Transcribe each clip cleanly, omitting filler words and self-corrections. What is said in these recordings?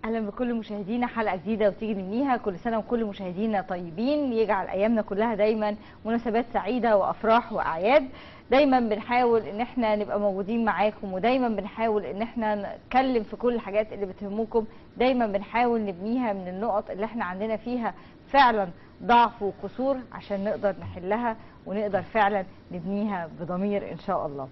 اهلا بكل مشاهدينا، حلقة جديدة وتيجي نبنيها. كل سنة وكل مشاهدينا طيبين، يجعل ايامنا كلها دايما مناسبات سعيدة وافراح واعياد. دايما بنحاول ان احنا نبقى موجودين معاكم، ودايما بنحاول ان احنا نتكلم في كل الحاجات اللي بتهمكم، دايما بنحاول نبنيها من النقط اللي احنا عندنا فيها فعلا ضعف وقصور عشان نقدر نحلها ونقدر فعلا نبنيها بضمير ان شاء الله.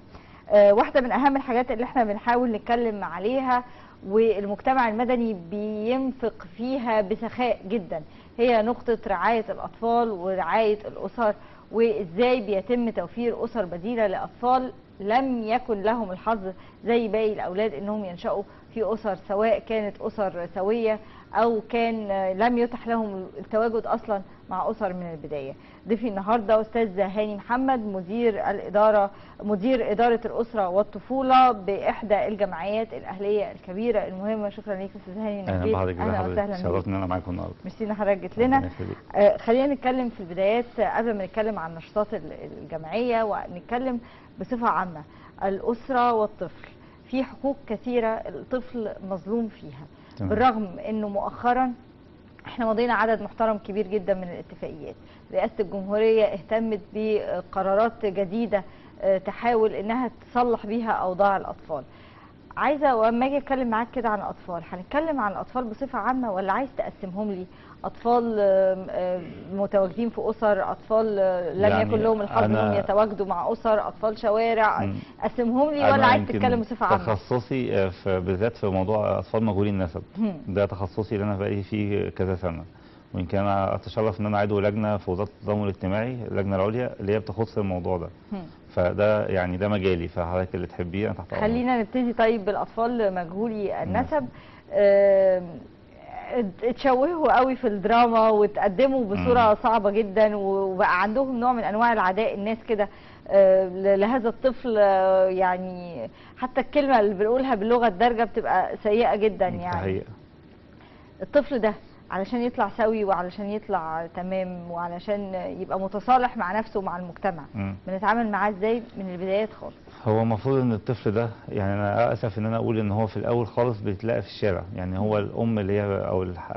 واحدة من اهم الحاجات اللي احنا بنحاول نتكلم عليها والمجتمع المدني بينفق فيها بسخاء جدا هي نقطة رعاية الأطفال ورعاية الأسر، وإزاي بيتم توفير أسر بديلة لأطفال لم يكن لهم الحظ زي باقي الأولاد إنهم ينشأوا في أسر، سواء كانت أسر سوية أو كان لم يتح لهم التواجد أصلا مع أسر من البداية. ضيفي النهاردة أستاذ هاني محمد، مدير إدارة الأسرة والطفولة بإحدى الجمعيات الأهلية الكبيرة المهمة. شكرا ليك أستاذ هاني. أهلا بحضرتك. أهلا وسهلا، شرفتني إن أنا معاكم النهاردة. ميرسي إن حضرتك جيت لنا. خلينا نتكلم في البدايات قبل ما نتكلم عن نشاطات الجمعية ونتكلم بصفة عامة الأسرة والطفل. في حقوق كثيرة الطفل مظلوم فيها، بالرغم انه مؤخرا احنا مضينا عدد محترم كبير جدا من الاتفاقيات. رئاسة الجمهورية اهتمت بقرارات جديدة تحاول انها تصلح بيها اوضاع الاطفال. عايزة واما اجي اتكلم معاك كده عن الاطفال، هنتكلم عن الاطفال بصفة عامة ولا عايز تقسمهم لي؟ اطفال متواجدين في اسر، اطفال لم يعني يكن لهم الحظ انهم يتواجدوا مع اسر، اطفال شوارع، قسمهم لي ولا عايز تتكلم بصفة عامة؟ تخصصي بالذات في موضوع اطفال مجهولي النسب، ده تخصصي اللي انا بقالي فيه كذا سنة، وان كان اتشرف ان انا عضو لجنة في وزارة التضامن الاجتماعي، اللجنة العليا اللي هي بتخص الموضوع ده. فده يعني ده مجالي، فحضرتك اللي تحبيه انا تحت امرك. خلينا نبتدي طيب بالاطفال مجهولي النسب. اتشوهوا قوي في الدراما وتقدموا بصورة صعبة جدا، وبقى عندهم نوع من انواع العداء الناس كده لهذا الطفل. يعني حتى الكلمة اللي بنقولها باللغة الدارجة بتبقى سيئه جدا. يعني حقيقة. الطفل ده علشان يطلع سوي وعلشان يطلع تمام وعلشان يبقى متصالح مع نفسه ومع المجتمع، بنتعامل معاه ازاي من البدايات خالص؟ هو المفروض ان الطفل ده، يعني انا اسف ان انا اقول ان هو في الاول خالص بيتلاقى في الشارع، يعني هو الام اللي هي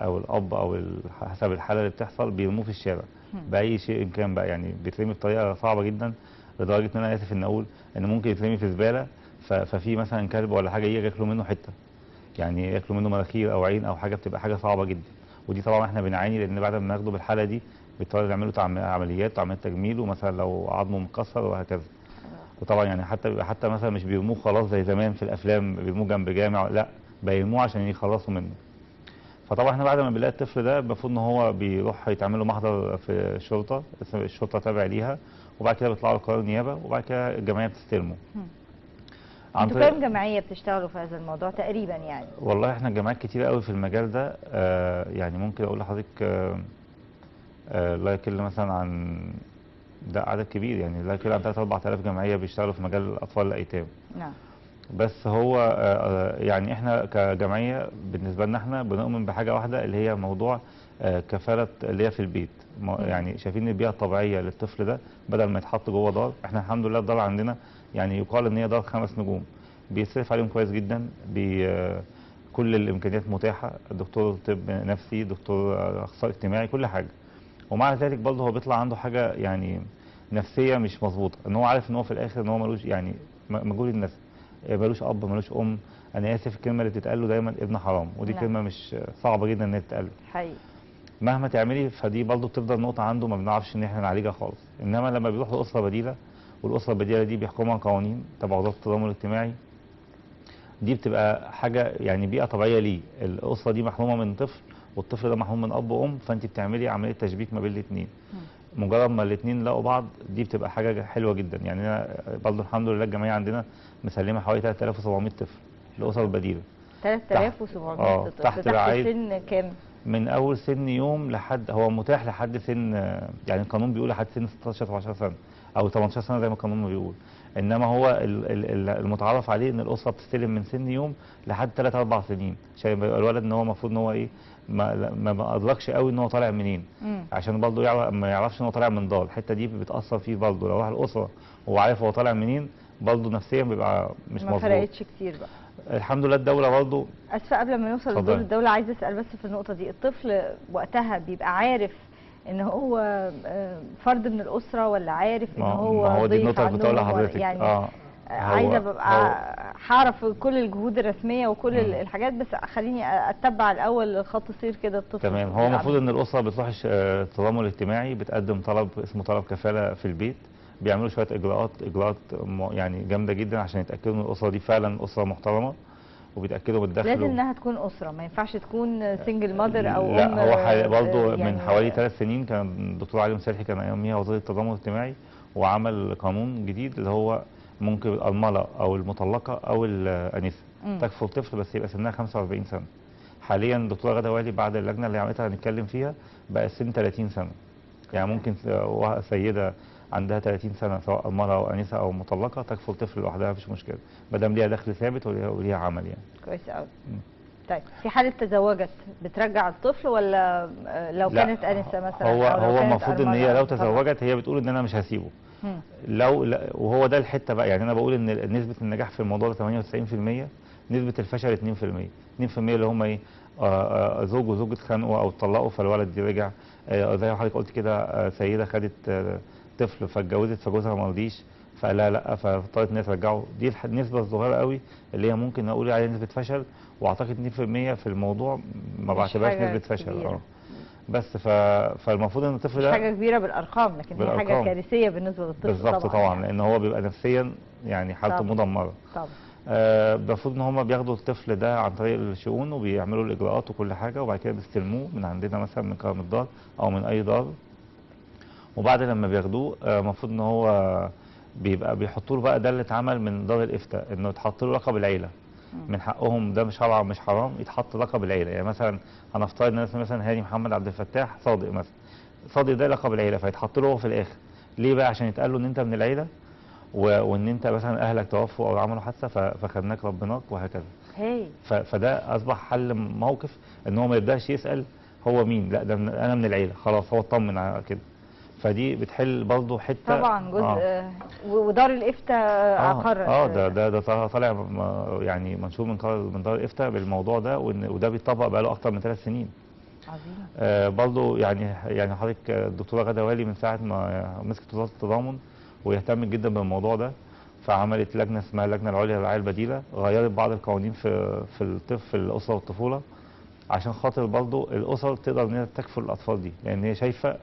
او الاب او حسب الحالة اللي بتحصل بيرموه في الشارع باي شيء كان بقى، يعني بيترمي بطريقة صعبة جدا لدرجة ان انا اسف ان اقول ان ممكن يترمي في زبالة، ففي مثلا كلب ولا حاجة يجي ياكلوا منه حتة، يعني ياكلوا منه مناخير او عين او حاجة، بتبقى حاجة صعبة جدا. ودي طبعا احنا بنعاني، لان بعد ما بناخده بالحالة دي بيضطروا يعملوا عمليات وعمليات تجميل، ومثلا لو عظمه مكسر وهكذا. وطبعا يعني حتى مثلا مش بيرموه خلاص زي زمان في الافلام بيرموه جنب جامع، لا بيرموه عشان يخلصوا منه. فطبعا احنا بعد ما بنلاقي الطفل ده المفروض ان هو بيروح يتعمل له محضر في الشرطة، الشرطة تابع ليها، وبعد كده بيطلع له قرار نيابة، وبعد كده الجمعية بتستلمه. انتوا كام جمعية بتشتغلوا في هذا الموضوع تقريبا يعني؟ والله احنا جمعيات كتير قوي في المجال ده. يعني ممكن اقول لحضرتك لا يقل مثلا عن ده عدد كبير، يعني لا يقل عن 3 4000 جمعية بيشتغلوا في مجال الاطفال الايتام. نعم. بس هو يعني احنا كجمعية بالنسبة لنا احنا بنؤمن بحاجة واحدة اللي هي موضوع كفالة اللي هي في البيت. يعني شايفين البيئة الطبيعية للطفل ده بدل ما يتحط جوه دار، احنا الحمد لله الدار عندنا يعني يقال ان هي دار 5 نجوم، بيصرف عليهم كويس جدا، كل الامكانيات متاحة، دكتور طب نفسي، دكتور اخصائي اجتماعي، كل حاجة. ومع ذلك برضه هو بيطلع عنده حاجة يعني نفسية مش مظبوطة، ان هو عارف ان هو في الاخر ان هو ملوش، يعني مجهول النسب، ملوش اب ملوش ام. انا اسف الكلمة اللي بتتقال له دايما ابن حرام، ودي كلمة مش صعبة جدا ان هي تتقال له حقيقي مهما تعملي، فدي برضه بتفضل نقطة عنده ما بنعرفش ان احنا نعالجها خالص. انما لما بيروح لاسرة بديله، والاسرة البديلة دي بيحكمها قوانين تبع وزارة التضامن الاجتماعي، دي بتبقى حاجة يعني بيئة طبيعية ليه. الاسرة دي محرومة من طفل، والطفل ده محروم من اب وام، فانت بتعملي عملية تشبيك ما بين الاثنين. مجرد ما الاثنين لقوا بعض دي بتبقى حاجة حلوة جدا. يعني انا برضه الحمد لله الجمعية عندنا مسلمة حوالي 3700 طفل لاسر بديله. 3700 طفل تحت سن كام؟ من اول سن يوم لحد هو متاح لحد سن، يعني القانون بيقول لحد سن 16 17 سنة او 18 سنة زي ما القانون بيقول، انما هو المتعارف عليه ان الاسرة بتستلم من سن يوم لحد 3 4 سنين، عشان يبقى الولد ان هو المفروض ان هو ايه ما ادركش قوي ان هو طالع منين، عشان برضه ما يعرفش ان هو طالع من دار. الحتة دي بتاثر فيه برضه، لو راح الاسرة وهو عارف هو طالع منين برضه نفسيا بيبقى مش مظبوط. ما فرقتش كتير بقى. الحمد لله الدولة برضه. اسفه قبل ما نوصل لدور الدولة عايزه اسال بس في النقطة دي، الطفل وقتها بيبقى عارف ان هو فرد من الاسرة ولا عارف ان هو ما هو دي النقطة اللي كنت اقولها لحضرتك يعني. عايزه ببقى هعرف كل الجهود الرسمية وكل الحاجات، بس خليني اتبع الاول خط سير كده الطفل. تمام. هو المفروض ان الاسرة بتروح التضامن الاجتماعي، بتقدم طلب اسمه طلب كفالة في البيت، بيعملوا شوية اجراءات يعني جامدة جدا عشان يتاكدوا ان الاسرة دي فعلا اسره محترمه، وبيتاكدوا بالدخل. لازم انها تكون اسره، ما ينفعش تكون single mother او لا. هو برضه يعني من حوالي 3 سنين كان الدكتور علي مسلحي كان اياميها وزير التضامن الاجتماعي، وعمل قانون جديد اللي هو ممكن الارملة او المطلقة او الانسة تكفل طفل بس يبقى سنها 45 سنة. حاليا الدكتورة غاده والي بعد اللجنة اللي عملتها هنتكلم فيها بقى السن 30 سنة. يعني ممكن سيده عندها 30 سنة سواء ارملة او انسه او مطلقه تكفل طفل لوحدها، مفيش مشكلة ما دام ليها دخل ثابت وليها عمل يعني. كويس قوي. طيب في حاله تزوجت بترجع الطفل ولا لو كانت انسه مثلا؟ هو المفروض ان هي لو تزوجت هي بتقول ان انا مش هسيبه. لو لا، وهو ده الحتة بقى. يعني انا بقول ان نسبه النجاح في الموضوع ده 98%، نسبه الفشل 2%. 2% اللي هم ايه؟ زوج وزوجة اتخانقوا او اتطلقوا فالولد رجع، زي ما حضرتك قلت كده، سيده خدت طفل فاتجوزت فجوزها ما رضيش فقال لها لا، فاضطرت انها ترجعه. دي النسبة الصغيرة قوي اللي هي ممكن اقول عليها نسبه فشل، واعتقد 2% في الموضوع ما بعتبرهاش نسبه فشل. بس فالمفروض ان الطفل ده مش حاجة كبيرة بالارقام، لكن هي حاجة كارثية بالنسبة للطفل. بالظبط طبعا يعني. لان هو بيبقى نفسيا يعني حالته مدمرة. طبعا. المفروض ان هم بياخدوا الطفل ده عن طريق الشؤون وبيعملوا الاجراءات وكل حاجة، وبعد كده بيستلموه من عندنا مثلا من كرم الدار او من اي دار. وبعد لما بياخدوه المفروض ان هو بيبقى بيحطوا له بقى، ده اللي اتعمل من دار الافتاء، انه يتحط له لقب العيلة. من حقهم، ده مش حرام مش حرام يتحط لقب العيلة. يعني مثلا هنفترض ان مثلا هاني محمد عبد الفتاح صادق مثلا، صادق ده لقب العيلة فيتحط له هو في الاخر. ليه بقى؟ عشان يتقال له ان انت من العيلة، وان انت مثلا اهلك توفوا او عملوا حادثه فخدناك ربناك وهكذا. فده اصبح حل موقف ان هو ما يبداش يسال هو مين، لا ده انا من العيلة، خلاص هو اطمن على كده. فدي بتحل برضه حتة طبعا جزء. ودار الافتاء اقرت ده طالع يعني منشور من دار الافتاء بالموضوع ده، وده بيتطبق بقاله اكتر من 3 سنين. عظيم. برضه يعني حضرتك الدكتورة غاده والي من ساعة ما مسكت وزارة التضامن واهتمت جدا بالموضوع ده، فعملت لجنة اسمها اللجنة العليا للرعاية البديلة، غيرت بعض القوانين في الطفل في الاسرة والطفوله عشان خاطر برضه الاسر تقدر ان هي تكفل الاطفال دي، لان هي شايفه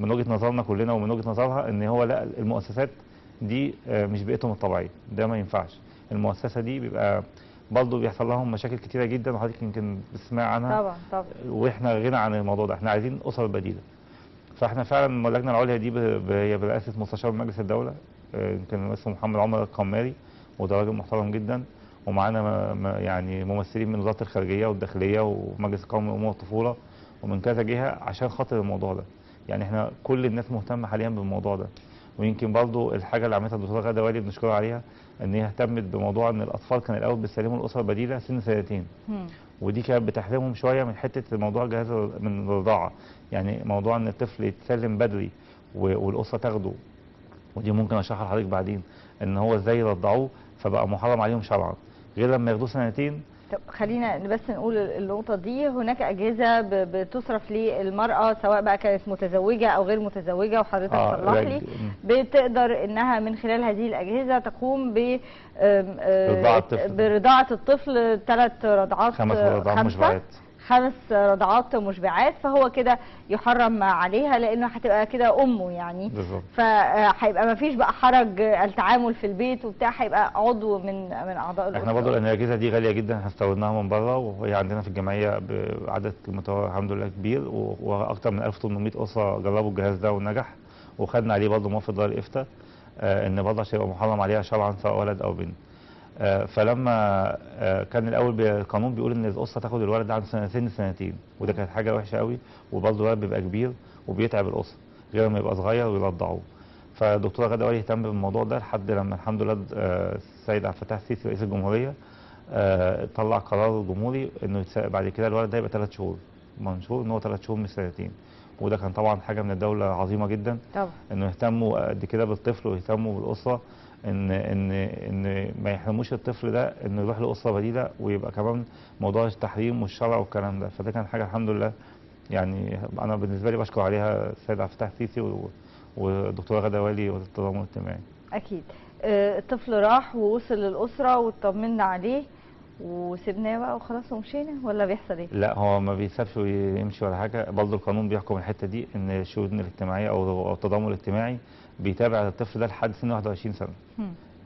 من وجهه نظرنا كلنا ومن وجهه نظرها ان هو لا، المؤسسات دي مش بيئتهم الطبيعية، ده ما ينفعش. المؤسسة دي بيبقى برضه بيحصل لهم مشاكل كتيرة جدا، وحضرتك يمكن بتسمع عنها. طبعا طبعا. واحنا غنى عن الموضوع ده، احنا عايزين اسر بديله. فاحنا فعلا اللجنة العليا دي هي برئاسة مستشار مجلس الدولة يمكن اسمه محمد عمر القماري، وده راجل محترم جدا، ومعانا يعني ممثلين من وزارة الخارجية والداخليه ومجلس القومي للامومه والطفوله ومن كذا جهة عشان خاطر الموضوع ده. يعني احنا كل الناس مهتمة حاليا بالموضوع ده. ويمكن برضو الحاجة اللي عملتها الدكتورة غاده والي بنشكرها عليها، ان هي اهتمت بموضوع ان الاطفال كان الاول بيستلموا الاسرة البديلة سن 2 سنين، ودي كانت بتحرمهم شوية من حتة موضوع جهاز من الرضاعة. يعني موضوع ان الطفل يتسلم بدري والاسرة تاخده، ودي ممكن اشرحها لحضرتك بعدين ان هو ازاي يرضعوه، فبقى محرم عليهم شرعا غير لما ياخدوه 2 سنين. طب خلينا بس نقول النقطة دي، هناك أجهزة بتصرف للمرأة سواء بقى كانت متزوجة أو غير متزوجة، وحضرتك صلح لي، بتقدر إنها من خلال هذه الأجهزة تقوم برضاعة الطفل 3 رضعات، 5 رضعات مشبعات، 5 رضعات مشبعات، فهو كده يحرم عليها لانه هتبقى كده امه يعني. بالظبط. فهيبقى ما فيش بقى حرج التعامل في البيت وبتاع، هيبقى عضو من اعضاء الاسرة. احنا برضه لان الاجهزة دي غالية جدا، احنا استوردناها من بره، وهي عندنا في الجمعية بعدد الحمد لله كبير، واكثر من 1800 اسره جربوا الجهاز ده ونجح، وخدنا عليه برضه موافقة دار الافتاء ان برضه عشان يبقى محرم عليها شرعا سواء ولد او بنت. فلما كان الاول القانون بيقول ان الاسرة تاخد الولد ده عند سن 2 سنين، وده كانت حاجة وحشة قوي، وبرضه الولد بيبقى كبير وبيتعب الاسرة غير ما يبقى صغير ويرضعوه. فالدكتوره غاده والي اهتم بالموضوع ده لحد لما الحمد لله السيد عبد الفتاح السيسي رئيس الجمهورية طلع قرار جمهوري انه بعد كده الولد ده يبقى 3 شهور، منشور ان هو 3 شهور مش 2 سنين. وده كان طبعا حاجة من الدولة عظيمة جدا، طبعا انه يهتموا قد كده بالطفل ويهتموا بالاسرة، ان ان ان ما يحرموش الطفل ده انه يروح لاسرة بديله، ويبقى كمان موضوع التحريم والشرع والكلام ده. فده كان حاجة الحمد لله، يعني انا بالنسبة لي بشكر عليها السيد عبد الفتاح السيسي والدكتورة غاده والي وزيره التضامن الاجتماعي. اكيد. الطفل راح ووصل للاسرة واطمنا عليه وسيبناه بقى وخلاص ومشينا، ولا بيحصل ايه؟ لا، هو ما بيسابش ويمشي ولا حاجة. برضه القانون بيحكم الحتة دي، ان الشؤون الاجتماعية او التضامن الاجتماعي بيتابع الطفل ده لحد سن 21 سنة.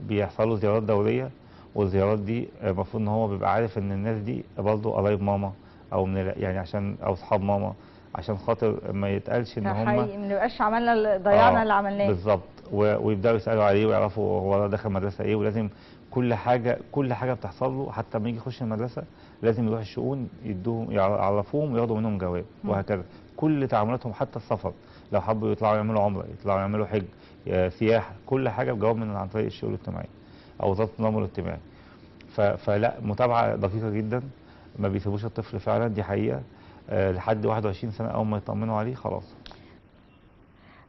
بيحصل له زيارات دورية، والزيارات دي المفروض ان هو بيبقى عارف ان الناس دي برضه قرايب ماما او من يعني عشان او اصحاب ماما، عشان خاطر ما يتقالش ان هم ما نبقاش عملنا ضيعنا اللي عملناه بالظبط. ويبداوا يسالوا عليه ويعرفوا هو دخل مدرسه ايه، ولازم كل حاجة بتحصل له حتى لما يجي يخش المدرسة لازم يروح الشؤون يدوهم يعرفوهم وياخدوا منهم جواب وهكذا. كل تعاملاتهم حتى السفر، لو حبوا يطلعوا يعملوا عمره، يطلعوا يعملوا حج، سياحة، كل حاجة بجواب من عن طريق الشؤون الاجتماعية او وزارة التضامن الاجتماعي. فلا، متابعه دقيقة جدا، ما بيسيبوش الطفل فعلا، دي حقيقة، لحد 21 سنة اول ما يطمنوا عليه خلاص.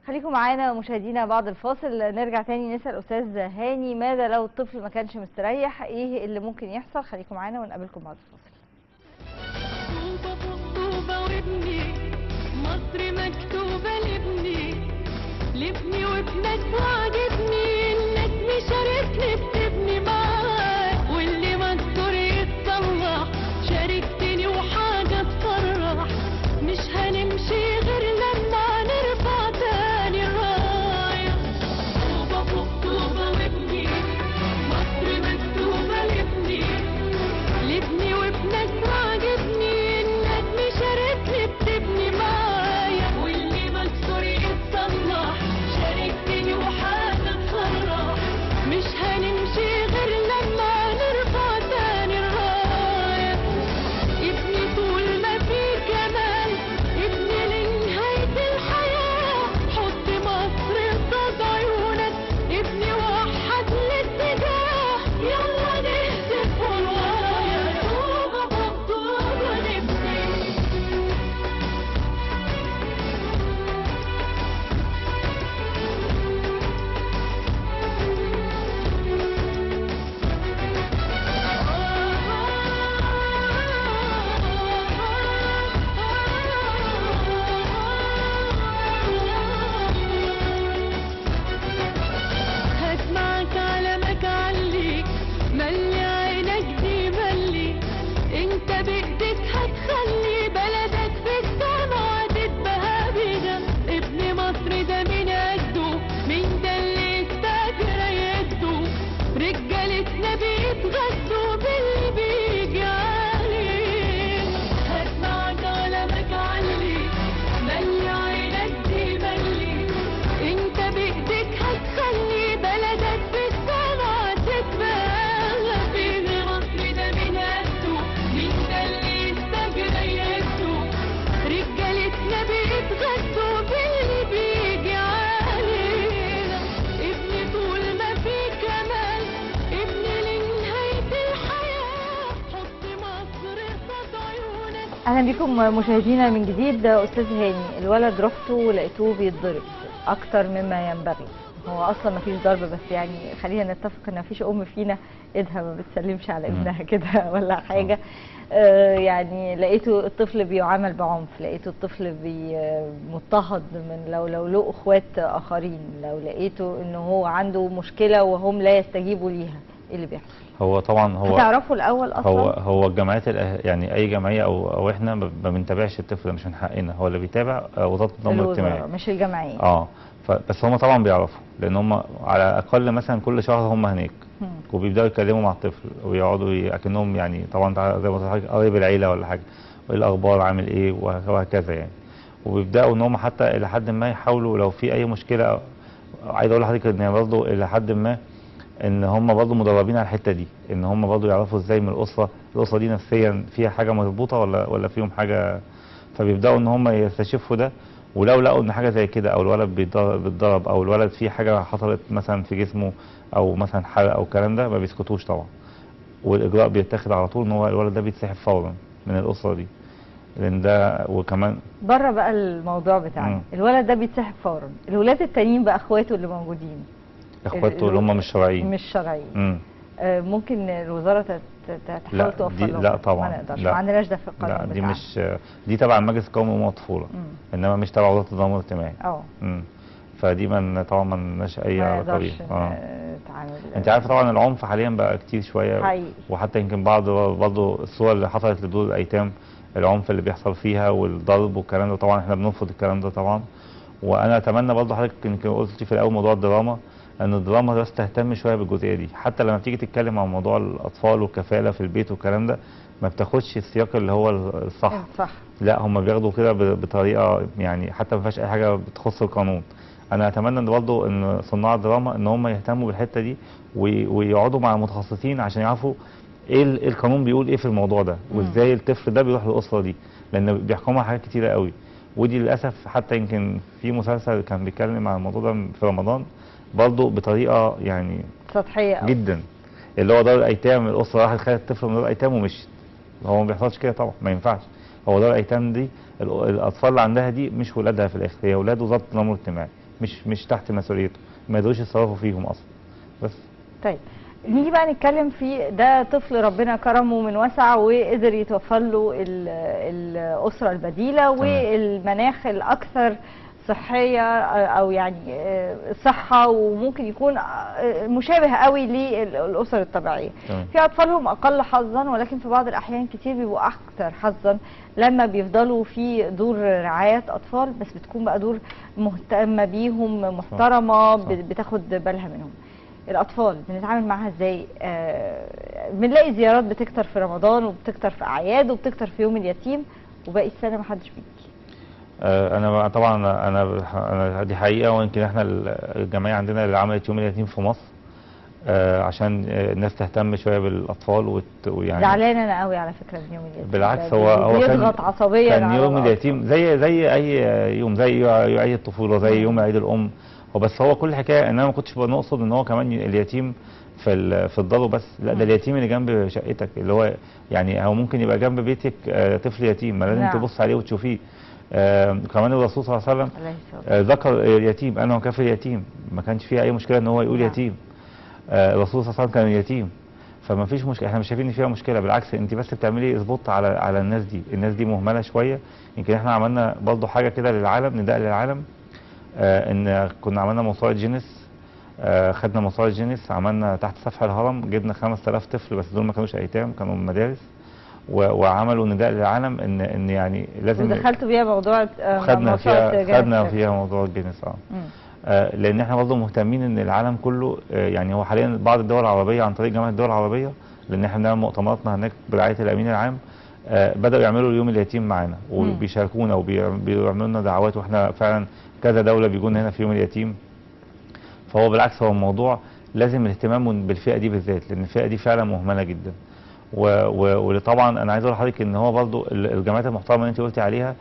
خليكم معانا مشاهدينا بعد الفاصل نرجع تاني نسأل أستاذ هاني ماذا لو الطفل ما كانش مستريح، ايه اللي ممكن يحصل؟ خليكم معانا ونقابلكم بعد الفاصل. طوبة فوق طوبة وابني مصر مكتوبة لابني، لابني وابنك وعجبني انك مشاركني بتبني معاك، واللي مكسور يتصلح شاركتني وحاجة تفرح، مش هنمشي غير لما نرفع تاني الراية. طوبة فوق طوبة وابني مصر مكتوبة لابني، لابني وابنك وعجبني انك مشاركني بتبني معايا، واللي مكسور يتصلح شاركتني وحاجة تفرح، مش هنمشي غير لما نرفع تاني الراية. ابني طول ما في جمال، ابني لنهاية الحياة، حط مصر قصاد عيونك، ابني وحد الاتجاه، يلا نهتف والراية. طوبة فوق طوبة نبني. هسمعك علمك علي، ملي عينك دي ملي، انت بايدك هتخلي بلدك في السما تتبهى بيها. ابن مصر ده مين قده، مين ده اللي يستاجر يده، رجالتنا بيتغدوا باللي بيجي عليه. هسمعك علمك علي، ملي عينك دي ملي، انت بايدك هتخلي بلدك في السما تتباهى بيها. مصر ده مين قده، مين ده اللي يستاجر يده، رجالتنا بيتغدوا باللي بيجي علينا. ابني طول ما في كمال، ابني لنهاية الحياة، حط مصر قصاد عيونك. اهلا بكم مشاهدينا من جديد. استاذ هاني، الولد رحته ولقيتوه بيتضرب اكتر مما ينبغي، هو اصلا ما فيش ضرب، بس يعني خلينا نتفق ان ما فيش ام فينا ايدها ما بتسلمش على ابنها كده ولا حاجة. يعني لقيته الطفل بيعامل بعنف، لقيته الطفل مضطهد من لو له اخوات اخرين، لو لقيته ان هو عنده مشكلة وهم لا يستجيبوا ليها، ايه اللي بيحصل؟ هو طبعا هو هتعرفوا الاول اصلا هو الجمعيات يعني اي جمعية او احنا ما بنتابعش الطفل، مش من حقنا، هو اللي بيتابع وزارة التضامن الاجتماعي مش الجمعية. بس هم طبعا بيعرفوا، لان هم على الاقل مثلا كل شهر هم هناك وبيبداوا يتكلموا مع الطفل ويقعدوا اكنهم يعني طبعا زي ما قلت لحضرتك قريب العيلة ولا حاجة، وايه الاخبار عامل ايه وهكذا يعني. وبيبداوا ان هم حتى الى حد ما يحاولوا لو في اي مشكلة. عايز اقول لحضرتك ان برضه الى حد ما ان هم برضه مدربين على الحتة دي، ان هم برضه يعرفوا ازاي من الاسرة دي نفسيا فيها حاجة مظبوطة ولا فيهم حاجة، فبيبداوا ان هم يستشفوا ده. ولو لقوا ان حاجة زي كده، او الولد بيتضرب، او الولد فيه حاجة حصلت مثلا في جسمه، او مثلا حرق او الكلام ده، ما بيسكتوش طبعا، والاجراء بيتاخد على طول ان هو الولد ده بيتسحب فورا من الاسرة دي، لان ده. وكمان بره بقى الموضوع بتاعنا، الولد ده بيتسحب فورا، الولاد التانيين بقى اخواته اللي موجودين اخواته اللي هم مش شرعيين. مش شرعيين. ممكن الوزارة تحاول توفر لهم؟ لا طبعا ما نقدرش، ما عندناش ده في القانون. لا دي مش، دي تبع المجلس القومي للأمومة والطفوله، انما مش تبع وزارة التضامن الاجتماعي. فدي من طبعا ما لناش اي علاقة بيها. انت عارفه طبعا العنف حاليا بقى كتير شوية حقيقي. وحتى يمكن بعض برضه الصور اللي حصلت لدور الايتام، العنف اللي بيحصل فيها والضرب والكلام ده، طبعا احنا بنرفض الكلام ده طبعا. وانا اتمنى برضه حضرتك يمكن قلتي في الاول موضوع الدراما، ان الدراما بس تهتم شوية بالجزئيه دي، حتى لما بتيجي تتكلم عن موضوع الاطفال والكفاله في البيت والكلام ده ما بتاخدش السياق اللي هو الصح. صح. لا هم بياخدوا كده بطريقة يعني حتى ما فيهاش اي حاجة بتخص القانون. انا اتمنى ان برضه ان صناع الدراما ان هم يهتموا بالحتة دي ويقعدوا مع المتخصصين عشان يعرفوا ايه القانون بيقول ايه في الموضوع ده، وازاي الطفل ده بيروح للاسرة دي، لان بيحكمها حاجات كتيرة قوي. ودي للاسف حتى يمكن في مسلسل كان بيتكلم عن الموضوع ده في رمضان برضه بطريقة يعني سطحية جدا، اللي هو دار الايتام، الاسرة راحت خدت الطفل من دار الايتام ومشيت. هو ما بيحصلش كده طبعا، ما ينفعش. هو دار الايتام دي الاطفال اللي عندها دي مش ولادها في الاخر، هي ولاد وزارة التضامن الاجتماعي، مش تحت مسؤوليته، ما يقدروش يتصرفوا فيهم اصلا. بس طيب نيجي بقى نتكلم في ده طفل ربنا كرمه من وسع وقدر يتوفر له الاسرة البديلة والمناخ الاكثر صحية او يعني صحة، وممكن يكون مشابه قوي للاسر الطبيعية. في اطفالهم اقل حظا، ولكن في بعض الاحيان كتير بيبقوا اكثر حظا لما بيفضلوا في دور رعاية اطفال، بس بتكون بقى دور مهتمة بيهم، محترمه، بتاخد بالها منهم. الاطفال بنتعامل معاها ازاي؟ بنلاقي زيارات بتكتر في رمضان وبتكتر في اعياد وبتكتر في يوم اليتيم، وباقي السنة ما حدش بيجي. انا طبعا انا دي حقيقة، ويمكن احنا الجمعية عندنا اللي عملت يوم اليتيم في مصر عشان الناس تهتم شوية بالاطفال ويعني زعلانة انا قوي على فكرة من يوم اليتيم. بالعكس هو بيضغط عصبيا. كان يوم اليتيم زي اي يوم، زي عيد الطفولة، زي يوم عيد الام. هو بس هو كل حكاية ان انا ما كنتش بنقصد ان هو كمان اليتيم في الدار بس، لا ده اليتيم اللي جنب شقتك، اللي هو يعني هو ممكن يبقى جنب بيتك طفل يتيم، ما لازم تبص عليه وتشوفيه. كمان الرسول صلى الله عليه وسلم ذكر اليتيم، انا وكافل اليتيم، ما كانش فيها اي مشكلة ان هو يقول يتيم. الرسول صلى الله عليه وسلم كان يتيم، فما فيش مشكلة، احنا مش شايفين ان فيها مشكلة، بالعكس انت بس بتعملي spot على الناس دي، الناس دي مهملة شوية. يمكن احنا عملنا برضه حاجة كده للعالم، نداء للعالم، ان كنا عملنا موسوعة جينيس، خدنا موسوعة جينيس، عملنا تحت سفح الهرم، جبنا 5000 طفل، بس دول ما كانوش ايتام، كانوا من مدارس، وعملوا نداء للعالم ان يعني لازم. ودخلتوا بيها موضوع خدنا فيها موضوع الجينيس. لان احنا برضه مهتمين ان العالم كله، يعني هو حاليا بعض الدول العربية عن طريق جامعه الدول العربية، لان احنا بنعمل مؤتمراتنا هناك برعاية الامين العام، بداوا يعملوا اليوم اليتيم معانا وبيشاركونا وبيعملوا لنا دعوات، واحنا فعلا كذا دولة بيجون هنا في يوم اليتيم. فهو بالعكس هو الموضوع لازم الاهتمام بالفئه دي بالذات، لان الفئة دي فعلا مهملة جدا. وطبعا انا عايز اقول لحضرتك ان هو برضه الجامعات المحترمة اللي انت قلتي عليها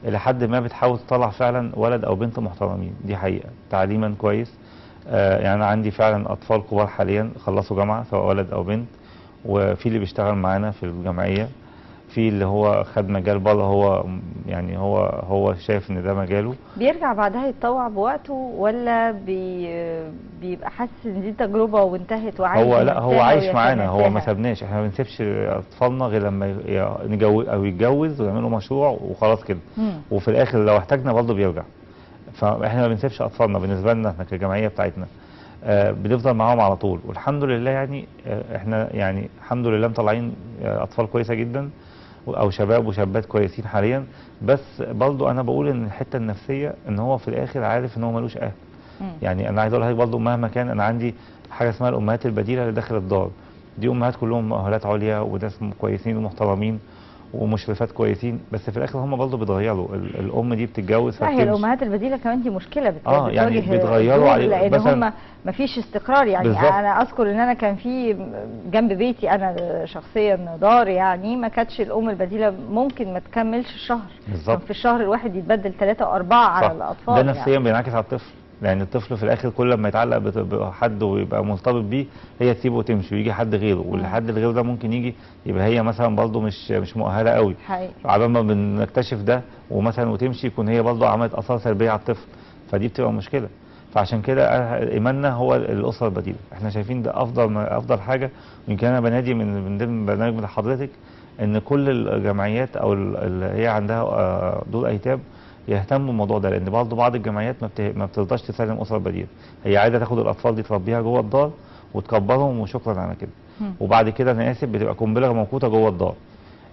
الى حد ما بتحاول تطلع فعلا ولد او بنت محترمين، دي حقيقة، تعليما كويس. يعني انا عندي فعلا اطفال كبار حاليا خلصوا جامعه، سواء ولد او بنت، وفي اللي بيشتغل معانا في الجمعية، في اللي هو خد مجال بره، هو يعني هو شايف ان ده مجاله. بيرجع بعدها يتطوع بوقته، ولا بيبقى حاسس ان دي تجربه وانتهت وعايز؟ هو لا، هو عايش معانا، هو ما سابناش، احنا ما بنسيبش اطفالنا غير لما نجوز او يتجوز ويعملوا مشروع وخلاص كده. وفي الاخر لو احتاجنا برضه بيرجع. فاحنا ما بنسيبش اطفالنا، بالنسبة لنا احنا كجمعية بتاعتنا بنفضل معاهم على طول، والحمد لله. يعني احنا يعني الحمد لله مطلعين اطفال كويسة جدا، او شباب وشابات كويسين حاليا. بس برضو انا بقول ان الحتة النفسية ان هو في الاخر عارف ان هو ملوش اهل. يعني انا عايز اقول لحضرتك برضو مهما كان، انا عندي حاجة اسمها الامهات البديلة اللي داخل الدار، دي امهات كلهم مؤهلات عليا وناس كويسين ومحترمين ومشرفات كويسين، بس في الاخر هم برضه بيتغيروا. الام دي بتتجوز. لا هي الامهات البديلة كمان دي مشكلة، يعني بيتغيروا عليه، لان هم ما فيش استقرار. يعني بالزبط. انا اذكر ان انا كان في جنب بيتي انا شخصيا دار، يعني ما كانتش الام البديلة ممكن ما تكملش الشهر. بالظبط. في الشهر الواحد يتبدل 3 و4 على الاطفال. ده نفسيا يعني بينعكس على الطفل، لان الطفل في الاخر كل ما يتعلق بحد ويبقى مرتبط بيه، هي تسيبه وتمشي ويجي حد غيره، والحد الغيرة ده ممكن يجي يبقى هي مثلا برضه مش مؤهلة قوي، عبال ما بنكتشف ده ومثلا وتمشي يكون هي برضه عملت اثار سلبية على الطفل، فدي بتبقى مشكلة. فعشان كده ايماننا هو الاسرة البديلة، احنا شايفين ده افضل حاجة. ويمكن انا بنادي من ضمن برنامج من حضرتك ان كل الجمعيات او اللي هي عندها دور ايتام يهتموا بالموضوع ده، لان برضه بعض الجمعيات ما بترضاش تسلم اسره بديله، هي عايزه تاخد الاطفال دي تربيها جوه الدار وتكبرهم وشكرا على كده. وبعد كده انا اسف بتبقى قنبلة موقوته جوه الدار،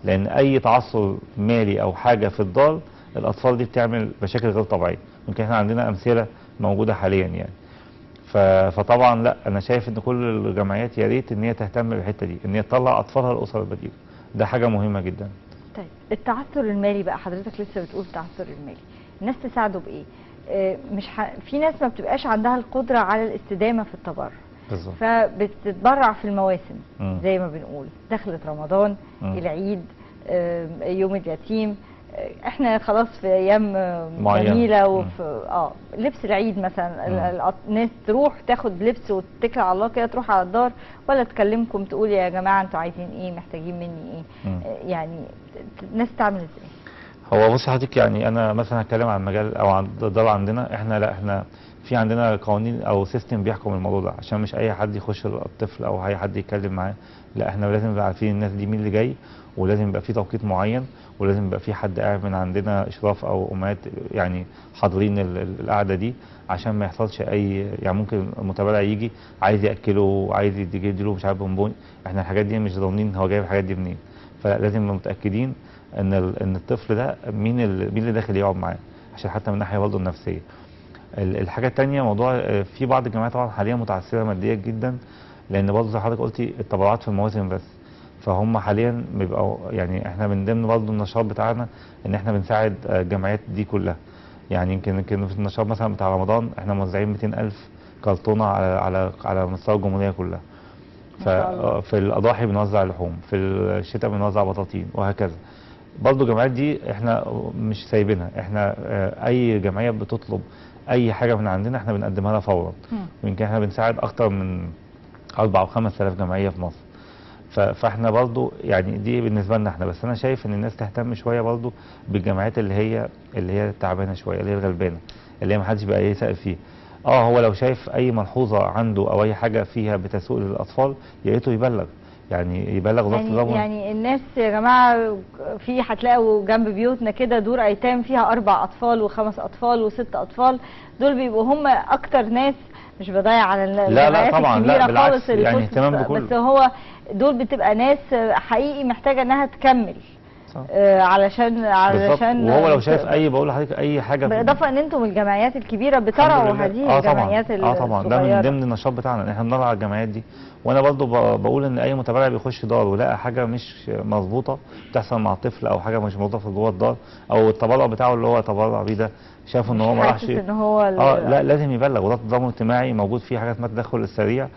لان اي تعثر مالي او حاجة في الدار الاطفال دي بتعمل مشاكل غير طبيعية. يمكن احنا عندنا امثلة موجودة حاليا يعني. فطبعا لا، انا شايف ان كل الجمعيات يا ريت ان هي تهتم بالحتة دي، ان هي تطلع اطفالها الاسر البديلة، ده حاجة مهمة جدا. طيب التعثر المالي بقى، حضرتك لسه بتقول التعثر المالي، الناس تساعده بايه؟ مش في ناس ما بتبقاش عندها القدرة على الاستدامة في التبرع. بالظبط. فبتتبرع في المواسم زي ما بنقول، دخلت رمضان، العيد، يوم اليتيم، احنا خلاص في ايام جميلة، وفي لبس العيد مثلا، الناس تروح تاخد لبس وتتكل على الله كده، تروح على الدار ولا تكلمكم تقول يا جماعة انتوا عايزين ايه، محتاجين مني ايه؟ يعني الناس تعمل ازاي؟ هو بص حضرتك، يعني انا مثلا هتكلم عن مجال او عن الدار عندنا، احنا لا، احنا في عندنا قوانين او system بيحكم الموضوع ده، عشان مش اي حد يخش الطفل او اي حد يتكلم معاه، لا احنا لازم نبقى عارفين الناس دي مين اللي جاي، ولازم يبقى في توقيت معين، ولازم يبقى في حد قاعد من عندنا اشراف او امهات يعني حاضرين القعدة دي، عشان ما يحصلش اي يعني ممكن المتبرع يجي عايز ياكله، عايز يديله مش عارف بونبون، احنا الحاجات دي مش ضامنين هو جايب الحاجات دي منين، فلازم نبقى متاكدين ان الطفل ده مين اللي داخل يقعد معاه، عشان حتى من الناحية برضه النفسية. الحاجة الثانية موضوع في بعض الجامعات طبعا حاليا متعثره ماديا جدا، لان برضه زي حضرتك قلتي التبرعات في المواسم بس، فهم حاليا بيبقوا يعني احنا من ضمن برضه النشاط بتاعنا ان احنا بنساعد الجمعيات دي كلها. يعني يمكن في النشاط مثلا بتاع رمضان احنا موزعين 200,000 كرتونة على على مستوى الجمهورية كلها. ففي الاضاحي بنوزع لحوم، في الشتاء بنوزع بطاطين وهكذا. برضه الجمعيات دي احنا مش سايبينها، احنا اي جمعية بتطلب اي حاجة من عندنا احنا بنقدمها لها فورا. ويمكن احنا بنساعد اكتر من 4 أو 5 آلاف جمعية في مصر. فاحنا برضو يعني دي بالنسبة لنا احنا بس. انا شايف ان الناس تهتم شوية برضو بالجمعيات اللي هي تعبانة شوية، اللي هي الغلبانه، اللي هي ما حدش بقى يسال فيه. هو لو شايف اي ملحوظة عنده او اي حاجة فيها بتسوء للاطفال يا ريته يبلغ، يعني يبلغ وزارة التضامن. يعني الناس يا جماعة في هتلاقوا جنب بيوتنا كده دور ايتام فيها 4 أطفال و5 أطفال و6 أطفال، دول بيبقوا هم اكتر ناس، مش بضيع على لا لا طبعا، لا بالعكس، يعني اهتمام بكله، بس هو دول بتبقى ناس حقيقي محتاجه انها تكمل. علشان وهو لو شايف اي، بقول لحضرتك اي حاجة، بالاضافة ان انتم الجمعيات الكبيرة بترعوا هذه الجمعيات الصغيرة. طبعا ده من ضمن النشاط بتاعنا ان احنا بنرعى الجمعيات دي. وانا برضو بقول ان اي متبرع بيخش دار ولقى حاجة مش مظبوطة بتحصل مع طفل او حاجة مش مظبوطة جوه الدار، او التبرع بتاعه اللي هو تبرع بيه ده شاف ان هو ما راحش، ان هو لا لازم يبلغ. وزارة التضامن الاجتماعي موجود فيه حاجة اسمها التدخل السريع،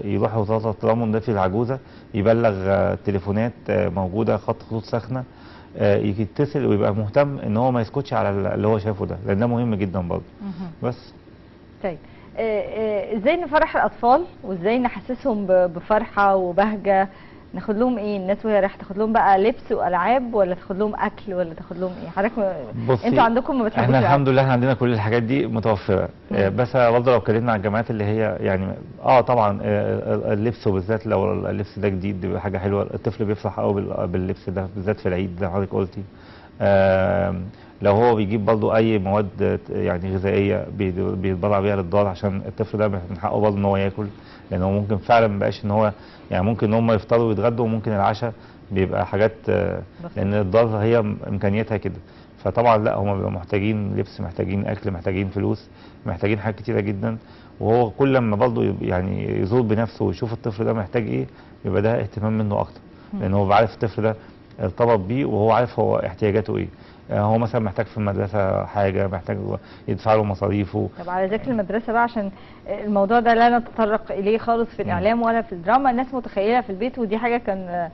يروح وزارة التضامن ده في العجوزة يبلغ، تليفونات موجودة، خطوط ساخنة، يتصل ويبقى مهتم ان هو ما يسكتش على اللي هو شايفه ده، لان ده مهم جدا برضه. بس طيب ازاي نفرح الاطفال وازاي نحسسهم بفرحة وبهجة؟ ناخد لهم ايه الناس وهي رايحة؟ تاخد لهم بقى لبس والعاب، ولا تاخد لهم اكل، ولا تاخد لهم ايه؟ حضرتك انتوا عندكم ما بتحبوش؟ احنا الحمد لله احنا عندنا كل الحاجات دي متوفرة. بس برضه لو اتكلمنا عن الجامعات اللي هي يعني طبعا اللبس، وبالذات لو اللبس ده جديد بيبقى حاجة حلوة، الطفل بيفرح قوي باللبس ده بالذات في العيد زي ما حضرتك قلتي. لو هو بيجيب برضه اي مواد يعني غذائية بيتبرع بيها للدار، عشان الطفل ده من حقه برضه ان هو ياكل، لان هو ممكن فعلا ما بقاش ان هو يعني ممكن ان هم يفطروا ويتغدوا، وممكن العشاء بيبقى حاجات، لان الدار هي امكانياتها كده. فطبعا لا، هم بيبقوا محتاجين لبس، محتاجين اكل، محتاجين فلوس، محتاجين حاجات كتيرة جدا. وهو كل لما برضه يعني يزور بنفسه ويشوف الطفل ده محتاج ايه، يبقى ده اهتمام منه اكتر، لان هو عارف الطفل ده ارتبط بيه وهو عارف هو احتياجاته ايه. هو مثلا محتاج في المدرسة حاجة، محتاج يدفع له مصاريفه. طب على ذكر المدرسة بقى، عشان الموضوع ده لا نتطرق اليه خالص في الاعلام ولا في الدراما، الناس متخيله في البيت، ودي حاجة كان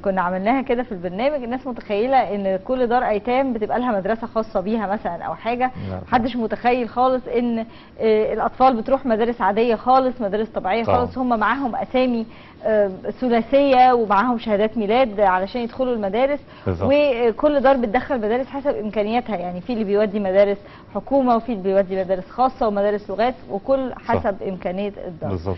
كنا عملناها كده في البرنامج. الناس متخيله ان كل دار ايتام بتبقى لها مدرسه خاصة بيها مثلا او حاجة، محدش متخيل خالص ان الاطفال بتروح مدارس عادية خالص، مدارس طبيعية خالص. هم معاهم اسامي ثلاثية ومعاهم شهادات ميلاد علشان يدخلوا المدارس. بالزبط. وكل دار بتدخل مدارس حسب امكانياتها، يعني في اللي بيودي مدارس حكومة وفي اللي بيودي مدارس خاصة ومدارس لغات، وكل حسب امكانية الدار. بالظبط.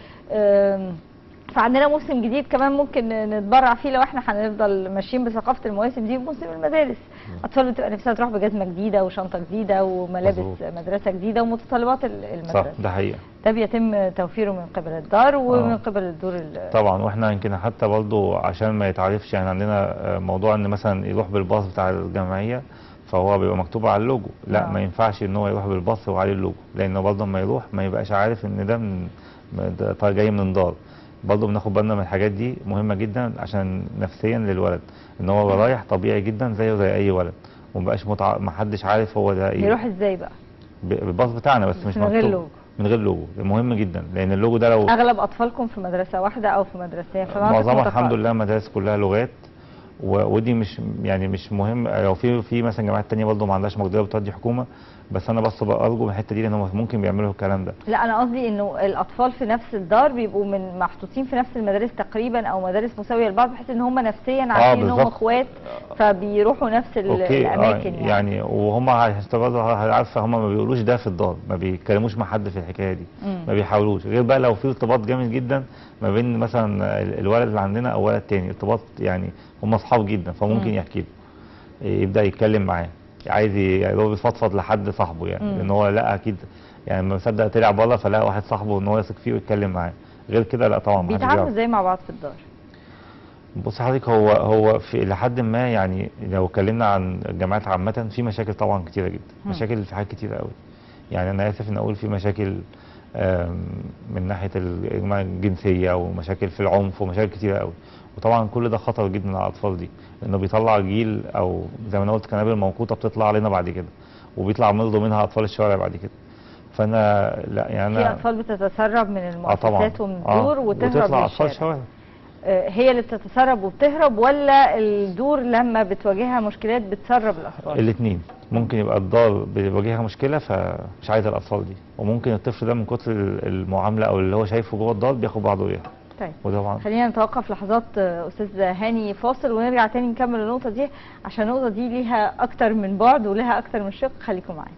فعندنا موسم جديد كمان ممكن نتبرع فيه لو احنا هنفضل ماشيين بثقافة المواسم دي. موسم المدارس، اطفال بتبقى نفسها تروح بجزمه جديدة وشنطه جديدة وملابس مدرسه جديدة ومتطلبات المدرسة. صح، ده حقيقة. ده بيتم توفيره من قبل الدار ومن قبل الدور طبعا. واحنا يمكن حتى برضه عشان ما يتعرفش، يعني عندنا موضوع ان مثلا يروح بالباص بتاع الجمعية فهو بيبقى مكتوب على اللوجو. لا ما ينفعش ان هو يروح بالباص وعليه اللوجو، لانه برضه لما يروح ما يبقاش عارف ان ده من جاي من دار. برضه بناخد بالنا من الحاجات دي، مهمة جدا عشان نفسيا للولد ان هو رايح طبيعي جدا زيه زي اي ولد، ومبقاش ما حدش عارف هو ده ايه. يروح ازاي بقى؟ بالباص بتاعنا بس مش من غير لوجو. من غير لوجو، مهم جدا، لان اللوجو ده لو اغلب اطفالكم في مدرسه واحدة او في مدرستين، معظمها الحمد لله مدارس كلها لغات، ودي مش يعني مش مهم. لو في مثلا جامعات ثانية برضه ما عندهاش مقدره بتودي حكومة، بس انا بس ارجو من الحتة دي لان هم ممكن بيعملوا الكلام ده. لا انا قصدي انه الاطفال في نفس الدار بيبقوا من محطوطين في نفس المدارس تقريبا او مدارس مساوية لبعض، بحيث ان هم نفسيا عارفين ان هم اخوات فبيروحوا نفس الاماكن. يعني وهم عارفه هم ما بيقولوش ده في الدار، ما بيتكلموش مع حد في الحكاية دي، ما بيحاولوش، غير بقى لو في ارتباط جامد جدا ما بين مثلا الولد اللي عندنا او ولد تاني، ارتباط يعني هم اصحاب جدا، فممكن يحكي له، يبدا يتكلم معاه، عايز هو بيفضفض لحد صاحبه يعني، لان هو لا اكيد يعني ما صدق طلع بره فلقى واحد صاحبه ان هو يثق فيه ويتكلم معاه. غير كده لا طبعا. بيتعاملوا ازاي مع بعض في الدار؟ بص حضرتك، هو في لحد ما يعني لو اتكلمنا عن الجامعات عامة في مشاكل طبعا كتيرة جدا، مشاكل في حاجات كتيرة قوي. يعني انا اسف ان اقول في مشاكل من ناحية الجنسية ومشاكل في العنف ومشاكل كتيرة قوي، وطبعا كل ده خطر جدا على الاطفال دي، لانه بيطلع جيل او زي ما انا قلت قنابل موقوته بتطلع علينا بعد كده، وبيطلع برضه منها اطفال الشوارع بعد كده. فانا لا يعني في اطفال بتتسرب من المؤسسات ومن الدور وتهرب وتطلع اطفال الشوارع. هي اللي بتتسرب وبتهرب، ولا الدور لما بتواجهها مشكلات بتسرب الاطفال؟ الاثنين. ممكن يبقى الدار بيواجهها مشكلة فمش عايزه الاطفال دي، وممكن الطفل ده من كتر المعاملة او اللي هو شايفه جوه الدار بياخد بعضه وياها. طيب وطبعا خلينا نتوقف لحظات استاذ هاني، فاصل ونرجع تاني نكمل النقطة دي، عشان النقطة دي ليها اكتر من بعد ولها اكتر من شق. خليكم معانا.